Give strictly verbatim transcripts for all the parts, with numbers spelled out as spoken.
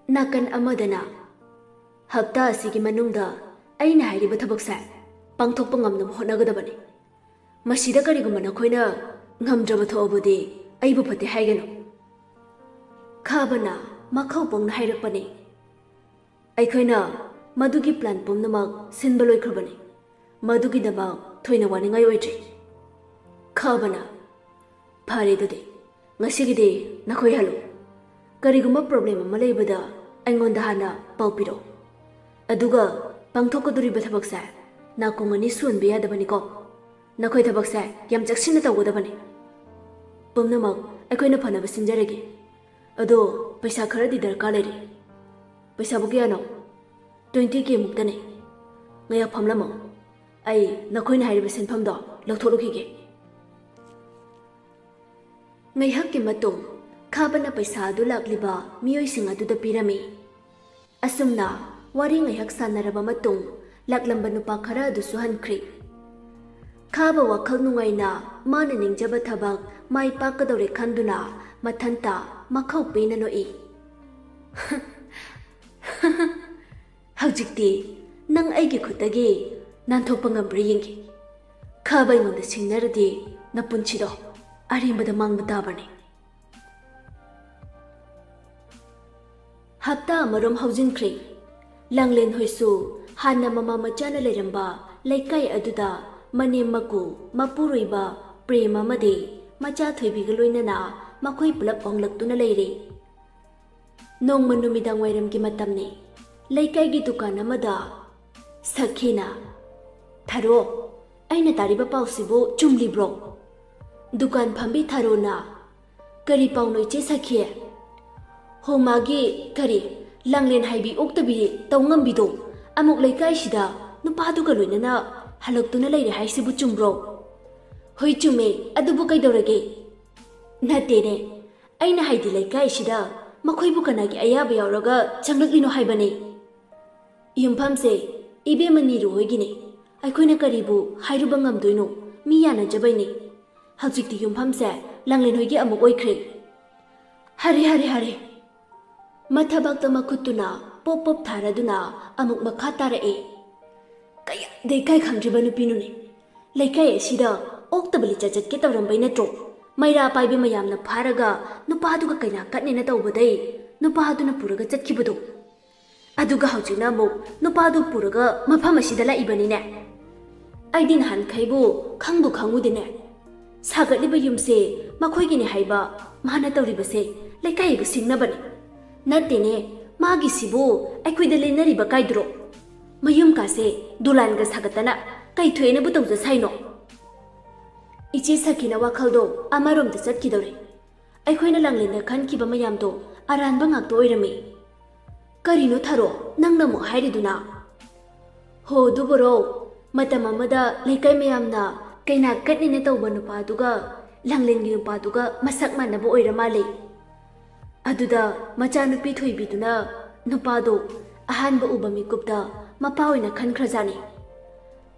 ꯅꯥꯀꯟ ꯑꯃꯗꯅ, "ꯍꯞꯇꯥ ꯑꯁꯤꯒꯤ ꯃꯅꯨꯡꯗ ꯑꯩꯅ ꯍꯥꯏꯔꯤꯕ ꯊꯕꯛꯁꯦ ꯄꯥꯡꯊꯣꯛꯄ ꯉꯝꯅꯕ ꯍꯣꯠꯅꯒꯗꯕꯅꯤ꯫ ꯃꯁꯤꯗ ꯀꯔꯤꯒꯨꯝꯕ ꯅꯈꯣꯏꯅ ꯉꯝꯗ꯭ꯔꯕ ꯊꯣꯛꯑꯕꯗꯤ ꯑꯩꯕꯨ ꯐꯠꯇꯦ ꯍꯥꯏꯒꯅꯨ꯫" ꯈꯥꯕꯅ ꯃꯈꯧ ꯄꯣꯡꯅ ꯍꯥꯏꯔꯛꯄꯅꯤ꯫ "ꯑꯩꯈꯣꯏꯅ ꯃꯗꯨꯒꯤ ꯄ꯭ꯂꯥꯟ ꯄꯨꯝꯅꯃꯛ ꯁꯤꯟꯕ ꯂꯣꯏꯈ꯭ꯔꯕꯅꯤ꯫ ꯃꯗꯨꯒꯤꯗꯃꯛ ꯊꯣꯏꯅ ꯋꯥꯅꯤꯡꯉꯥꯏ ꯑꯣꯏꯗ꯭ꯔꯤ꯫" ꯈꯥꯕꯅ, "ꯐꯔꯦ ꯑꯗꯨꯗꯤ, ꯉꯁꯤꯒꯤꯗꯤ ꯅꯈꯣꯏ ꯍꯜꯂꯨ꯫ ꯀꯔꯤꯒꯨꯝꯕ ꯄ꯭ꯔꯣꯕ꯭ꯂꯦꯝ ꯑꯃ ꯂꯩꯕꯗ ꯑꯩꯉꯣꯟꯗ ꯍꯥꯟꯅ ꯄꯥꯎ ꯄꯤꯔꯛꯎ꯫ ꯑꯗꯨꯒ ꯄꯥꯡꯊꯣꯛꯀꯗꯧꯔꯤꯕ ꯊꯕꯛꯁꯦ ꯅꯥꯀꯣꯡ ꯑꯅꯤ ꯁꯨꯍꯟꯕ ꯌꯥꯗꯕꯅꯤꯀꯣ꯫ ꯅꯈꯣꯏ ꯊꯕꯛꯁꯦ ꯌꯥꯝ ꯆꯦꯛꯁꯤꯟꯅ ꯇꯧꯒꯗꯕꯅꯤ꯫ ꯄꯨꯝꯅꯃꯛ ꯑꯩꯈꯣꯏꯅ ꯐꯅꯕ ꯁꯤꯟꯖꯔꯒꯦ꯫ ꯑꯗꯣ ꯄꯩꯁꯥ ꯈꯔꯗꯤ ꯗꯔꯀꯥꯔ ꯂꯩꯔꯦ꯫" "ꯄꯩꯁꯥꯕꯨ ꯀꯌꯥꯅꯣ?" "ꯇ꯭ꯋꯦꯟꯇꯤ ꯀꯦ ꯃꯨꯛꯇꯅꯦ꯫ ꯉꯥꯏꯍꯥꯛ ꯐꯝꯂꯝꯃꯣ꯫ ꯑꯩ ꯅꯈꯣꯏꯅ ꯍꯥꯏꯔꯤꯕ ꯁꯦꯟꯐꯝꯗꯣ ꯂꯧꯊꯣꯛꯂꯨꯈꯤꯒꯦ꯫" ꯉꯥꯏꯍꯥꯛꯀꯤ ꯃꯇꯨꯡ ꯈꯥꯕꯅ ꯄꯩꯁꯥ ꯑꯗꯨ ꯂꯥꯛꯂꯤꯕ ꯃꯤꯑꯣꯏꯁꯤꯡ ꯑꯗꯨꯗ ꯄꯤꯔꯝꯃꯤ꯫ ꯑꯁꯨꯝꯅ ꯋꯥꯔꯤ ꯉꯥꯏꯍꯥꯛ ꯁꯥꯟꯅꯔꯕ ꯃꯇꯨꯡ ꯂꯥꯛꯂꯝꯕ ꯅꯨꯄꯥ ꯈꯔ ꯑꯗꯨꯁꯨ ꯍꯟꯈ꯭ꯔꯦ꯫ ꯈꯥꯕ ꯋꯥꯈꯜ ꯅꯨꯡꯉꯥꯏꯅ ꯃꯥꯅ ꯅꯤꯡꯖꯕ ꯊꯕꯛ ꯃꯥꯏ ꯄꯥꯛꯀꯗꯧꯔꯦ ꯈꯟꯗꯨꯅ ꯃꯊꯟꯇ ꯃꯈꯧ ꯄꯦꯟꯅ ꯅꯣꯛꯏ꯫ "ꯍꯧꯖꯤꯛꯇꯤ ꯅꯪ ꯑꯩꯒꯤ ꯈꯨꯠꯇꯒꯤ ꯅꯥꯟꯊꯣꯛꯄ ꯉꯝꯕ꯭ꯔꯥ ꯌꯦꯡꯒꯦ꯫ ꯈꯥꯕ ꯑꯩꯉꯣꯟꯗ ꯁꯤꯡꯅꯔꯗꯤ ꯅꯄꯨꯟꯁꯤꯗꯣ ꯑꯔꯦꯝꯕꯗ ꯃꯥꯡꯕ ꯇꯥꯕꯅꯤ꯫" ꯍꯞꯇꯥ ꯑꯃꯔꯣꯝ ꯍꯧꯖꯤꯟꯈ꯭ꯔꯦ꯫ ꯂꯥꯡꯂꯦꯟ ꯍꯣꯏꯁꯨ ꯍꯥꯟꯅ ꯃꯃꯥ ꯃꯆꯥꯅ ꯂꯩꯔꯝꯕ ꯂꯩꯀꯥꯏ ꯑꯗꯨꯗ ꯃꯅꯦꯝ ꯃꯀꯨ ꯃꯄꯨꯔꯣꯏꯕ ꯄ꯭ꯔꯦꯝ ꯑꯃꯗꯤ ꯃꯆꯥ ꯊꯣꯏꯕꯤꯒ ꯂꯣꯏꯅꯅ ꯃꯈꯣꯏ ꯄꯨꯂꯞ ꯍꯣꯡꯂꯛꯇꯨꯅ ꯂꯩꯔꯦ꯫ ꯅꯣꯡꯃ ꯅꯨꯃꯤꯗꯥꯡ ꯋꯥꯏꯔꯝꯒꯤ ꯃꯇꯝꯅꯤ꯫ ꯂꯩꯀꯥꯏꯒꯤ ꯗꯨꯀꯥꯟ ꯑꯃꯗ ꯁꯈꯤꯅ, "ꯊꯥꯔꯣ, ꯑꯩꯅ ꯇꯥꯔꯤꯕ ꯄꯥꯎꯁꯤꯕꯨ ꯆꯨꯝꯂꯤꯕ꯭ꯔꯣ?" ꯗꯨꯀꯥꯟ ꯐꯝꯕꯤ ꯊꯥꯔꯣꯅ, "ꯀꯔꯤ ꯄꯥꯎꯅꯣ ꯏꯆꯦ ꯁꯈꯤ?" "ꯍꯣ, ꯃꯥꯒꯤ ꯀꯔꯤ ꯂꯥꯡꯂꯦꯟ ꯍꯥꯏꯕꯤ ꯑꯣꯛꯇꯕꯤ ꯇꯧ ꯉꯝꯕꯤꯗꯣ ꯑꯃꯨꯛ ꯂꯩꯀꯥꯏꯁꯤꯗ ꯅꯨꯄꯥꯗꯨꯒ ꯂꯣꯏꯅꯅ ꯍꯜꯂꯛꯇꯨꯅ ꯂꯩꯔꯦ ꯍꯥꯏꯁꯤꯕꯨ ꯆꯨꯝꯕ꯭ꯔꯣ?" "ꯍꯣꯏ ꯆꯨꯝꯃꯦ, ꯑꯗꯨꯕꯨ ꯀꯩꯗꯧꯔꯒꯦ?" "ꯅꯠꯇꯦꯅꯦ, ꯑꯩꯅ ꯍꯥꯏꯗꯤ ꯂꯩꯀꯥꯏꯁꯤꯗ ꯃꯈꯣꯏꯕꯨ ꯀꯅꯥꯒꯤ ꯑꯌꯥꯕ ꯌꯥꯎꯔꯒ ꯆꯪꯂꯛꯂꯤꯅꯣ ꯍꯥꯏꯕꯅꯤ꯫ ꯌꯨꯝꯐꯝꯁꯦ ꯏꯕꯦꯝꯃ ꯅꯤꯔꯨ ꯍꯣꯏꯒꯤꯅꯤ꯫ ꯑꯩꯈꯣꯏꯅ ꯀꯔꯤꯕꯨ ꯍꯥꯏꯔꯨꯕ ꯉꯝꯗꯣꯏꯅꯣ? ꯃꯤ ꯌꯥꯅꯖꯕꯩꯅꯤ꯫ ꯍꯧꯖꯤꯛꯇꯤ ꯌꯨꯝꯐꯝꯁꯦ ꯂꯥꯡꯂꯦꯟ ꯍꯣꯏꯒꯤ ꯑꯃꯨꯛ ꯑꯣꯏꯈ꯭ꯔꯦ꯫" "ꯍꯔꯦ, ꯍꯔꯦ, ꯍꯔꯦ!" ꯃꯊꯕꯥꯛꯇ ꯃꯈꯨꯠꯇꯨꯅ ꯄꯣꯞ ꯄꯣꯞ ꯊꯥꯔꯗꯨꯅ ꯑꯃꯨꯛ ꯃꯈꯥ ꯇꯥꯔꯛꯑꯦ꯫ "ꯀꯌꯥꯗ ꯏꯀꯥꯏ ꯈꯪꯗ꯭ꯔꯤꯕ ꯅꯨꯄꯤꯅꯣꯅꯦ? ꯂꯩꯀꯥꯏ ꯑꯁꯤꯗ ꯑꯣꯛꯇꯕ ꯂꯤꯆꯠ ꯆꯠꯀꯦ ꯇꯧꯔꯝꯕꯩ ꯅꯠꯇ꯭ꯔꯣ ꯃꯩꯔꯥ ꯄꯥꯏꯕꯤ ꯃꯌꯥꯝꯅ ꯐꯥꯔꯒ ꯅꯨꯄꯥꯗꯨꯒ ꯀꯩꯅꯥ ꯀꯠꯅꯦꯅ ꯇꯧꯕꯗꯩ ꯅꯨꯄꯥꯗꯨꯅ ꯄꯨꯔꯒ ꯆꯠꯈꯤꯕꯗꯣ? ꯑꯗꯨꯒ ꯍꯧꯖꯤꯛꯅ ꯑꯃꯨꯛ ꯅꯨꯄꯥꯗꯨ ꯄꯨꯔꯒ ꯃꯐꯝ ꯑꯁꯤꯗ ꯂꯥꯛꯏꯕꯅꯤꯅꯦ꯫ ꯑꯩꯗꯤ ꯅꯍꯥꯟꯈꯩꯕꯨ ꯈꯪꯕꯨ ꯈꯪꯉꯨꯗꯦꯅꯦ꯫ ꯁꯥꯒꯠꯂꯤꯕ ꯌꯨꯝꯁꯦ ꯃꯈꯣꯏꯒꯤꯅꯤ ꯍꯥꯏꯕ ꯃꯥꯅ ꯇꯧꯔꯤꯕꯁꯦ ꯂꯩꯀꯥꯏꯕꯨ ꯁꯤꯡꯅꯕꯅꯤ꯫ ꯅꯠꯇꯦꯅꯦ, ꯃꯥꯒꯤꯁꯤꯕꯨ ꯑꯩꯈꯣꯏꯗ ꯂꯦꯟꯅꯔꯤꯕ ꯀꯥꯏꯗ꯭ꯔꯣ? ꯃꯌꯨꯝ ꯀꯥꯁꯦ ꯗꯨꯂꯥꯟꯒ ꯁꯥꯒꯠꯇꯅ ꯀꯩ ꯊꯣꯛꯑꯦꯅꯕꯨ ꯇꯧꯖ ꯁꯥꯏꯅꯣ?" ꯏꯆꯦ ꯁꯈꯤꯅ ꯋꯥꯈꯜꯗꯣ ꯑꯃꯔꯣꯝꯗ ꯆꯠꯈꯤꯗꯧꯔꯦ꯫ ꯑꯩꯈꯣꯏꯅ ꯂꯥꯡꯂꯦꯟꯗ ꯈꯟꯈꯤꯕ ꯃꯌꯥꯝꯗꯣ ꯑꯔꯥꯟꯕ ꯉꯥꯛꯇ ꯑꯣꯏꯔꯝꯃꯤ꯫ "ꯀꯔꯤꯅꯣ ꯊꯥꯔꯣ, ꯅꯪꯅ ꯑꯃꯨꯛ ꯍꯥꯏꯔꯤꯗꯨꯅ?" "ꯍꯣ ꯑꯗꯨꯕꯨꯔꯣ, ꯃꯇꯝ ꯑꯃꯗ ꯂꯩꯀꯥꯏ ꯃꯌꯥꯝꯅ ꯀꯩꯅꯥ ꯀꯠꯅꯦꯅ ꯇꯧꯕ ꯅꯨꯄꯥꯗꯨꯒ ꯂꯥꯡꯂꯦꯟꯒꯤ ꯅꯨꯄꯥꯗꯨꯒ ꯃꯁꯛ ꯃꯥꯟꯅꯕ ꯑꯣꯏꯔ ꯃꯥꯜꯂꯦ꯫ ꯑꯗꯨꯗ ꯃꯆꯥꯅꯨꯄꯤ ꯊꯣꯏꯕꯤꯗꯨꯅ ꯅꯨꯄꯥꯗꯣ ꯑꯍꯥꯟꯕ ꯎꯕ ꯃꯤꯀꯨꯞꯇ ꯃꯄꯥ ꯑꯣꯏꯅ ꯈꯟꯈ꯭ꯔꯖꯥꯠꯅꯤ꯫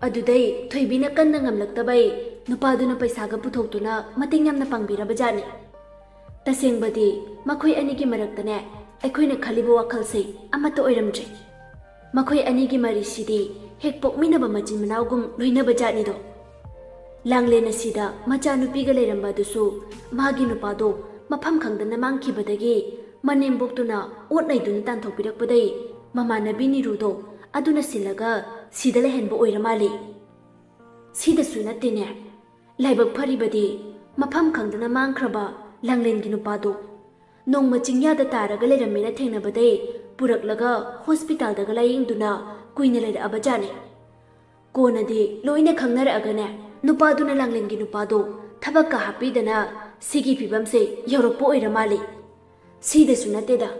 ꯑꯗꯨꯗꯩ ꯊꯣꯏꯕꯤꯅ ꯀꯟꯅ ꯉꯝꯂꯛꯇꯕꯩ ꯅꯨꯄꯥꯗꯨꯅ ꯄꯩꯁꯥꯒ ꯄꯨꯊꯣꯛꯇꯨꯅ ꯃꯇꯦꯡ ꯌꯥꯝꯅ ꯄꯥꯡꯕꯤꯔꯕꯖꯥꯠꯅꯤ꯫ ꯇꯁꯦꯡꯕꯗꯤ ꯃꯈꯣꯏ ꯑꯅꯤꯒꯤ ꯃꯔꯛꯇꯅꯦ, ꯑꯩꯈꯣꯏꯅ ꯈꯜꯂꯤꯕ ꯋꯥꯈꯜꯁꯦ ꯑꯃꯠꯇ ꯑꯣꯏꯔꯝꯗ꯭ꯔꯦ꯫ ꯃꯈꯣꯏ ꯑꯅꯤꯒꯤ ꯃꯔꯤꯁꯤꯗꯤ ꯍꯦꯛ ꯄꯣꯛꯃꯤꯟꯅꯕ ꯃꯆꯤꯟ ꯃꯅꯥꯎꯒꯨꯝ ꯂꯣꯏꯅꯕ ꯖꯥꯠꯅꯤꯗꯣ꯫ ꯂꯥꯡꯂꯦꯟ ꯑꯁꯤꯗ ꯃꯆꯥꯅꯨꯄꯤꯒ ꯂꯩꯔꯝꯕ ꯑꯗꯨꯁꯨ ꯃꯥꯒꯤ ꯅꯨꯄꯥꯗꯣ ꯃꯐꯝ ꯈꯪꯗꯅ ꯃꯥꯡꯈꯤꯕꯗꯒꯤ ꯃꯅꯦꯝꯕꯣꯛꯇꯨꯅ ꯑꯣꯠ ꯅꯩꯗꯨꯅ ꯇꯥꯟꯊꯣꯛꯄꯤꯔꯛꯄꯗꯩ ꯃꯃꯥꯟꯅꯕꯤ ꯅꯤꯔꯨꯗꯣ ꯑꯗꯨꯅ ꯁꯤꯜꯂꯒ ꯁꯤꯗ ꯂꯩꯍꯟꯕ ꯑꯣꯏꯔ ꯃꯥꯜꯂꯦ꯫ ꯁꯤꯗꯁꯨ ꯅꯠꯇꯦꯅꯦ, ꯂꯥꯏꯕꯛ ꯐꯔꯤꯕꯗꯤ ꯃꯐꯝ ꯈꯪꯗꯅ ꯃꯥꯡꯈ꯭ꯔꯕ ꯂꯥꯡꯂꯦꯟꯒꯤ ꯅꯨꯄꯥꯗꯣ ꯅꯣꯡꯃ ꯆꯤꯡꯌꯥꯗ ꯇꯥꯔꯒ ꯂꯩꯔꯝꯃꯦꯅ ꯊꯦꯡꯅꯕꯗꯩ ꯄꯨꯔꯛꯂꯒ ꯍꯣꯁꯄꯤꯇꯥꯜꯗꯒ ꯂꯥꯌꯦꯡꯗꯨꯅ ꯀꯨꯏꯅ ꯂꯩꯔꯛꯑꯕ ꯖꯥꯠꯅꯤ꯫ ꯀꯣꯟꯅꯗꯤ ꯂꯣꯏꯅ ꯈꯪꯅꯔꯛꯑꯒꯅꯦ, ꯅꯨꯄꯥꯗꯨꯅ ꯂꯥꯡꯂꯦꯟꯒꯤ ꯅꯨꯄꯥꯗꯣ ꯊꯕꯛꯀ ꯍꯥꯞꯄꯤꯗꯅ ꯁꯤꯒꯤ ꯐꯤꯕꯝꯁꯦ ꯌꯧꯔꯛꯄ ꯑꯣꯏꯔ ꯃꯥꯜꯂꯤ꯫ ꯁꯤꯗꯁꯨ ꯅꯠꯇꯦꯗ,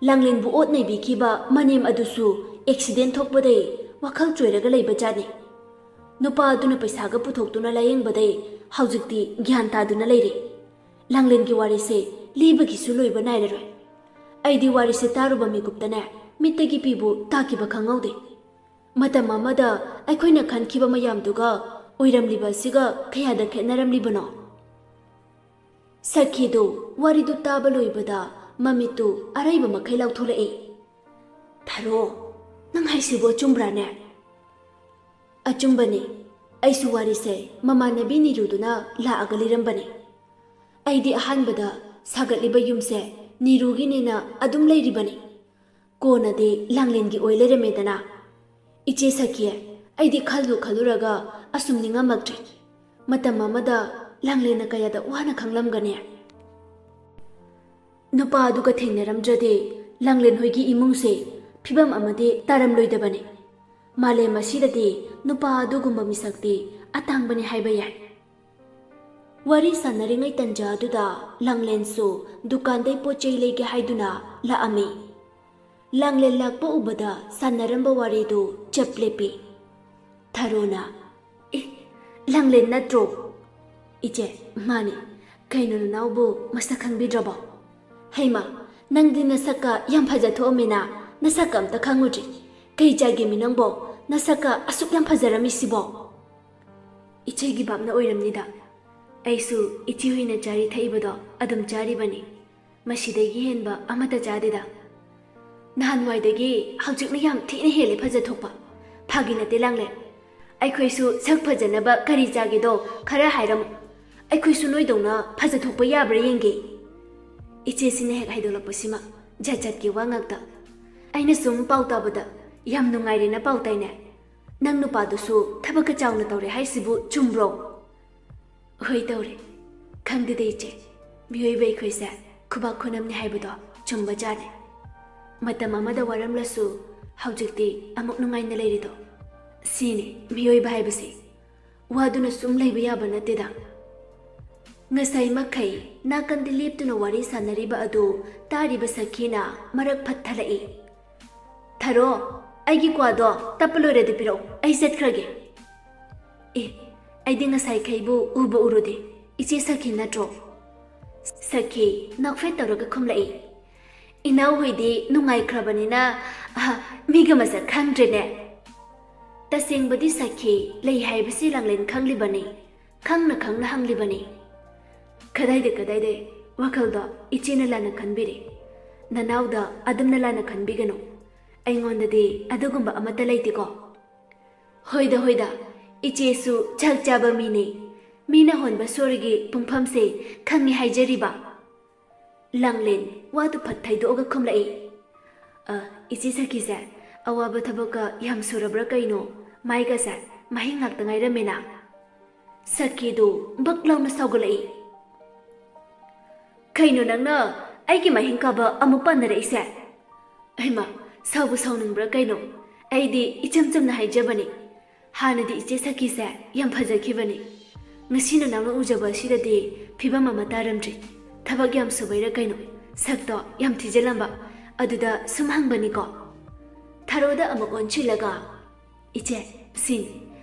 ꯂꯥꯡꯂꯦꯟꯕꯨ ꯑꯣꯠ ꯅꯩꯕꯤꯈꯤꯕ ꯃꯅꯦꯝ ꯑꯗꯨꯁꯨ ꯑꯦꯛꯁꯤꯗꯦꯟ ꯊꯣꯛꯄꯗꯩ ꯋꯥꯈꯜ ꯆꯣꯏꯔꯒ ꯂꯩꯕ ꯖꯥꯠꯅꯤ꯫ ꯅꯨꯄꯥ ꯑꯗꯨꯅ ꯄꯩꯁꯥꯒ ꯄꯨꯊꯣꯛꯇꯨꯅ ꯂꯥꯌꯦꯡꯕꯗꯩ ꯍꯧꯖꯤꯛꯇꯤ ꯒ꯭ꯌꯥꯟ ꯇꯥꯗꯨꯅ ꯂꯩꯔꯦ꯫ ꯂꯥꯡꯂꯦꯟꯒꯤ ꯋꯥꯔꯤꯁꯦ ꯂꯤꯕꯒꯤꯁꯨ ꯂꯣꯏꯕ ꯅꯥꯏꯔꯔꯣꯏ꯫ ꯑꯩꯗꯤ ꯋꯥꯔꯤꯁꯦ ꯇꯥꯔꯨꯕ ꯃꯤꯀꯨꯞꯇꯅꯦ, ꯃꯤꯠꯇꯒꯤ ꯄꯤꯕꯨ ꯇꯥꯈꯤꯕ ꯈꯪꯍꯧꯗꯦ꯫ ꯃꯇꯝ ꯑꯃꯗ ꯑꯩꯈꯣꯏꯅ ꯈꯟꯈꯤꯕ ꯃꯌꯥꯝꯗꯨꯒ ꯑꯣꯏꯔꯝꯂꯤꯕ ꯑꯁꯤꯒ ꯀꯌꯥꯗ ꯈꯦꯠꯅꯔꯝꯂꯤꯕꯅꯣ?" ꯁꯈꯤꯗꯨ ꯋꯥꯔꯤꯗꯨ ꯇꯥꯕ ꯂꯣꯏꯕꯗ ꯃꯃꯤꯠꯇꯨ ꯑꯔꯩꯕ ꯃꯈꯩ ꯂꯥꯎꯊꯣꯛꯂꯛꯏ꯫ "ꯊꯔꯣ, ꯅꯪ ꯍꯥꯏꯁꯤꯕꯨ ꯑꯆꯨꯝꯕ꯭ꯔꯥꯅꯦ?" "ꯑꯆꯨꯝꯕꯅꯤ꯫ ꯑꯩꯁꯨ ꯋꯥꯔꯤꯁꯦ ꯃꯃꯥꯟꯅꯕꯤ ꯅꯤꯔꯨꯗꯨꯅ ꯂꯥꯛꯑꯒ ꯂꯤꯔꯝꯕꯅꯤ꯫ ꯑꯩꯗꯤ ꯑꯍꯥꯟꯕꯗ ꯁꯥꯒꯠꯂꯤꯕ ꯌꯨꯝꯁꯦ ꯅꯤꯔꯨꯒꯤꯅꯦꯅ ꯑꯗꯨꯝ ꯂꯩꯔꯤꯕꯅꯤ꯫ ꯀꯣꯟꯅꯗꯤ ꯂꯥꯡꯂꯦꯟꯒꯤ ꯑꯣꯏ ꯂꯩꯔꯝꯃꯦꯗꯅ꯫ ꯏꯆꯦ ꯁꯈꯤ, ꯑꯩꯗꯤ ꯈꯜꯂꯨ ꯈꯜꯂꯨꯔꯒ ꯑꯁꯨꯝ ꯅꯤꯡꯉꯝꯃꯛꯇ꯭ꯔꯦ꯫ ꯃꯇꯝ ꯑꯃꯗ ꯂꯥꯡꯂꯦꯟꯅ ꯀꯌꯥꯗ ꯋꯥꯅ ꯈꯪꯂꯝꯒꯅꯤ꯫" ꯅꯨꯄꯥ ꯑꯗꯨꯒ ꯊꯦꯡꯅꯔꯝꯗ꯭ꯔꯗꯤ ꯂꯥꯡꯂꯦꯟ ꯍꯣꯏꯒꯤ ꯏꯃꯨꯡꯁꯦ ꯐꯤꯕꯝ ꯑꯃꯗꯤ ꯇꯥꯔꯝꯂꯣꯏꯗꯕꯅꯤ꯫ ꯃꯥꯂꯦꯝ ꯑꯁꯤꯗꯗꯤ ꯅꯨꯄꯥ ꯑꯗꯨꯒꯨꯝꯕ ꯃꯤꯁꯛꯇꯤ ꯑꯇꯥꯡꯕꯅꯤ ꯍꯥꯏꯕ ꯌꯥꯏ꯫ ꯋꯥꯔꯤ ꯁꯥꯟꯅꯔꯤꯉꯩ ꯇꯟꯖꯥ ꯑꯗꯨꯗ ꯂꯥꯡꯂꯦꯟꯁꯨ ꯗꯨꯀꯥꯟꯗꯩ ꯄꯣꯠ ꯆꯩ ꯂꯩꯒꯦ ꯍꯥꯏꯗꯨꯅ ꯂꯥꯛꯑꯝꯃꯤ꯫ ꯂꯥꯡꯂꯦꯟ ꯂꯥꯛꯄ ꯎꯕꯗ ꯁꯥꯟꯅꯔꯝꯕ ꯋꯥꯔꯤꯗꯨ ꯆꯞ ꯂꯦꯞꯄꯤ꯫ ꯊꯔꯣꯅ, "ꯑꯦ, ꯂꯥꯡꯂꯦꯟ ꯅꯠꯇ꯭ꯔꯣ?" "ꯏꯆꯦ, ꯃꯥꯅꯤ꯫ ꯀꯩꯅꯣ ꯅꯅꯥꯎꯕꯨ ꯃꯁꯛ ꯈꯪꯕꯤꯗ꯭ꯔꯕꯣ?" "ꯍꯩꯃꯥ, ꯅꯪꯗꯤ ꯅꯁꯛꯀ ꯌꯥꯝ ꯐꯖ ꯊꯣꯛꯑꯝꯃꯦꯅ, ꯅꯁꯛꯀ ꯑꯝꯇ ꯈꯪꯉꯨꯗ꯭ꯔꯤ꯫ ꯀꯩ ꯆꯥꯒꯦꯃꯤ ꯅꯪꯕꯣ? ꯅꯁꯛꯀ ꯑꯁꯨꯛ ꯌꯥꯝ ꯐꯖꯔꯝꯃꯤꯁꯤꯕꯣ?" "ꯏꯆꯦꯒꯤ ꯚꯥꯞꯅ ꯑꯣꯏꯔꯝꯅꯤꯗ꯫ ꯑꯩꯁꯨ ꯏꯆꯦ ꯍꯣꯏꯅ ꯆꯥꯔꯤ ꯊꯛꯏꯕꯗꯣ ꯑꯗꯨꯝ ꯆꯥꯔꯤꯕꯅꯤ꯫ ꯃꯁꯤꯗꯒꯤ ꯍꯦꯟꯕ ꯑꯃꯠꯇ ꯆꯥꯗꯦꯗ꯫ ꯅꯍꯥꯟꯋꯥꯏꯗꯒꯤ ꯍꯧꯖꯤꯛꯅ ꯌꯥꯝ ꯊꯤꯅ ꯍꯦꯜꯂꯦ ꯐꯖ ꯊꯣꯛꯄ꯫ ꯐꯥꯒꯤ ꯅꯠꯇꯦ ꯂꯥꯡꯂꯦꯟ꯫ ꯑꯩꯈꯣꯏꯁꯨ ꯁꯛ ꯐꯖꯅꯕ ꯀꯔꯤ ꯆꯥꯒꯦꯗꯣ ꯈꯔ ꯍꯥꯏꯔꯝꯃꯨ꯫ ꯑꯩꯈꯣꯏꯁꯨ ꯅꯣꯏꯗꯧꯅ ꯐꯖ ꯊꯣꯛꯄ ꯌꯥꯕ꯭ꯔꯥ ꯌꯦꯡꯒꯦ꯫" ꯏꯆꯦꯁꯤꯅ ꯍꯦꯛ ꯍꯥꯏꯗꯣꯛꯂꯛꯄꯁꯤꯃ ꯖꯥꯠ ꯖꯥꯠꯀꯤ ꯋꯥ ꯉꯥꯛꯇ꯫ "ꯑꯩꯅ ꯁꯨꯝ ꯄꯥꯎ ꯇꯥꯕꯗ ꯌꯥꯝ ꯅꯨꯡꯉꯥꯏꯔꯦꯅ ꯄꯥꯎ ꯇꯥꯏꯅꯦ꯫ ꯅꯪ ꯅꯨꯄꯥꯗꯨꯁꯨ ꯊꯕꯛꯀ ꯆꯥꯎꯅ ꯇꯧꯔꯦ ꯍꯥꯏꯁꯤꯕꯨ ꯆꯨꯝꯕ꯭ꯔꯣ?" "ꯍꯣꯏ ꯇꯧꯔꯦ꯫ ꯈꯪꯗꯦꯗ ꯏꯆꯦ, ꯃꯤꯑꯣꯏꯕ ꯑꯩꯈꯣꯏꯁꯦ ꯈꯨꯕꯥꯛ ꯈꯨꯅꯝꯅꯤ ꯍꯥꯏꯕꯗꯣ ꯆꯨꯝꯕ ꯖꯥꯠꯅꯤ꯫ ꯃꯇꯝ ꯑꯃꯗ ꯋꯥꯔꯝꯂꯁꯨ ꯍꯧꯖꯤꯛꯇꯤ ꯑꯃꯨꯛ ꯅꯨꯡꯉꯥꯏꯅ ꯂꯩꯔꯤꯗꯣ꯫ ꯁꯤꯅꯤ ꯃꯤꯑꯣꯏꯕ ꯍꯥꯏꯕꯁꯦ꯫ ꯋꯥꯗꯨꯅ ꯁꯨꯝ ꯂꯩꯕ ꯌꯥꯕ ꯅꯠꯇꯦꯗ꯫" ꯉꯁꯥꯏ ꯃꯈꯩ ꯅꯥꯀꯟꯗ ꯂꯦꯞꯇꯨꯅ ꯋꯥꯔꯤ ꯁꯥꯟꯅꯔꯤꯕ ꯑꯗꯨ ꯇꯥꯔꯤꯕ ꯁꯈꯤꯅ ꯃꯔꯛ ꯐꯠꯊꯂꯛꯏ꯫ "ꯊꯔꯣ, ꯑꯩꯒꯤ ꯀ꯭ꯋꯥꯗꯣ ꯇꯞꯄ ꯂꯣꯏꯔꯗꯤ ꯄꯤꯔꯛꯎ, ꯑꯩ ꯆꯠꯈ꯭ꯔꯒꯦ꯫" "ꯑꯦ, ꯑꯩꯗꯤ ꯉꯁꯥꯏꯈꯩꯕꯨ ꯎꯕ ꯎꯔꯨꯗꯦ꯫ ꯏꯆꯦ ꯁꯈꯤ ꯅꯠꯇ꯭ꯔꯣ?" ꯁꯈꯤ ꯅꯣꯛꯐꯦꯠ ꯇꯧꯔꯒ ꯈꯨꯝꯂꯛꯏ꯫ "ꯏꯅꯥꯎ ꯍꯣꯏꯗꯤ ꯅꯨꯡꯉꯥꯏꯈ꯭ꯔꯕꯅꯤꯅ, ꯑꯍ, ꯃꯤꯒ ꯃꯁꯛ ꯈꯪꯗ꯭ꯔꯦꯅꯦ꯫" ꯇꯁꯦꯡꯕꯗꯤ ꯁꯈꯤ ꯂꯩ ꯍꯥꯏꯕꯁꯤ ꯂꯥꯡꯂꯦꯟ ꯈꯪꯂꯤꯕꯅꯤ, ꯈꯪꯅ ꯈꯪꯅ ꯍꯪꯂꯤꯕꯅꯤ꯫ "ꯀꯗꯥꯏꯗ, ꯀꯗꯥꯏꯗ? ꯋꯥꯈꯜꯗꯣ ꯏꯆꯦꯅ ꯂꯥꯟꯅ ꯈꯟꯕꯤꯔꯦ꯫ ꯅꯅꯥꯎꯗ ꯑꯗꯨꯝꯅ ꯂꯥꯟꯅ ꯈꯟꯕꯤꯒꯅꯨ꯫ ꯑꯩꯉꯣꯟꯗꯗꯤ ꯑꯗꯨꯒꯨꯝꯕ ꯑꯃꯠꯇ ꯂꯩꯇꯦꯀꯣ꯫ ꯍꯣꯏꯗ, ꯍꯣꯏꯗ, ꯏꯆꯦꯁꯨ ꯆꯥꯛ ꯆꯥꯕ ꯃꯤꯅꯦ꯫ ꯃꯤꯅ ꯍꯣꯟꯕ ꯁꯣꯔꯒꯤ ꯄꯨꯡꯐꯝꯁꯦ ꯈꯪꯉꯤ ꯍꯥꯏꯖꯔꯤꯕ꯫ ꯂꯥꯡꯂꯦꯟ ꯋꯥꯗꯨ ꯐꯠ ꯊꯩꯗꯣꯛꯑꯒ ꯈꯨꯝꯂꯛꯏ꯫ "ꯑ, ꯏꯆꯦ ꯁꯈꯤꯁꯦ, ꯑꯋꯥꯕ ꯊꯕꯛꯀ ꯌꯥꯝ ꯁꯨꯔꯕ꯭ꯔꯥ ꯀꯩꯅꯣ? ꯃꯥꯏꯒꯁꯦ ꯃꯍꯤ ꯉꯥꯛꯇ ꯉꯥꯏꯔꯝꯃꯦꯅ?" ꯁꯈꯤꯗꯨ ꯕꯛ ꯂꯥꯎꯅ ꯁꯥꯎꯒꯠꯂꯛꯏ꯫ "ꯀꯩꯅꯣ ꯅꯪꯅ ꯑꯩꯒꯤ ꯃꯍꯤꯡ ꯀꯥꯕ ꯑꯃꯨꯛ ꯄꯥꯟꯅꯔꯛꯏꯁꯦ?" "ꯍꯩꯃꯥ, ꯁꯥꯎꯕꯨ ꯁꯥꯎꯅꯤꯡꯕ꯭ꯔꯥ ꯀꯩꯅꯣ? ꯑꯩꯗꯤ ꯏꯆꯝ ꯆꯝꯅ ꯍꯥꯏꯖꯕꯅꯤ꯫ ꯍꯥꯟꯅꯗꯤ ꯏꯆꯦ ꯁꯈꯤꯁꯦ ꯌꯥꯝ ꯐꯖꯈꯤꯕꯅꯤ꯫ ꯉꯁꯤ ꯅꯅꯥꯎꯅ ꯎꯖꯕ ꯑꯁꯤꯗꯗꯤ ꯐꯤꯕꯝ ꯑꯃ ꯇꯥꯔꯝꯗ꯭ꯔꯤ꯫ ꯊꯕꯛ ꯌꯥꯝ ꯁꯨꯕꯩꯔꯥ ꯀꯩꯅꯣ, ꯁꯛꯇꯣ ꯌꯥꯝ ꯊꯤꯖꯤꯜꯂꯝꯕ꯫ ꯑꯗꯨꯗ ꯁꯨꯝ ꯍꯪꯕꯅꯤꯀꯣ꯫" ꯊꯔꯣꯗ ꯑꯃꯨꯛ ꯑꯣꯟꯁꯤꯜꯂꯒ, "ꯏꯆꯦ, ꯁꯤꯅꯤ꯫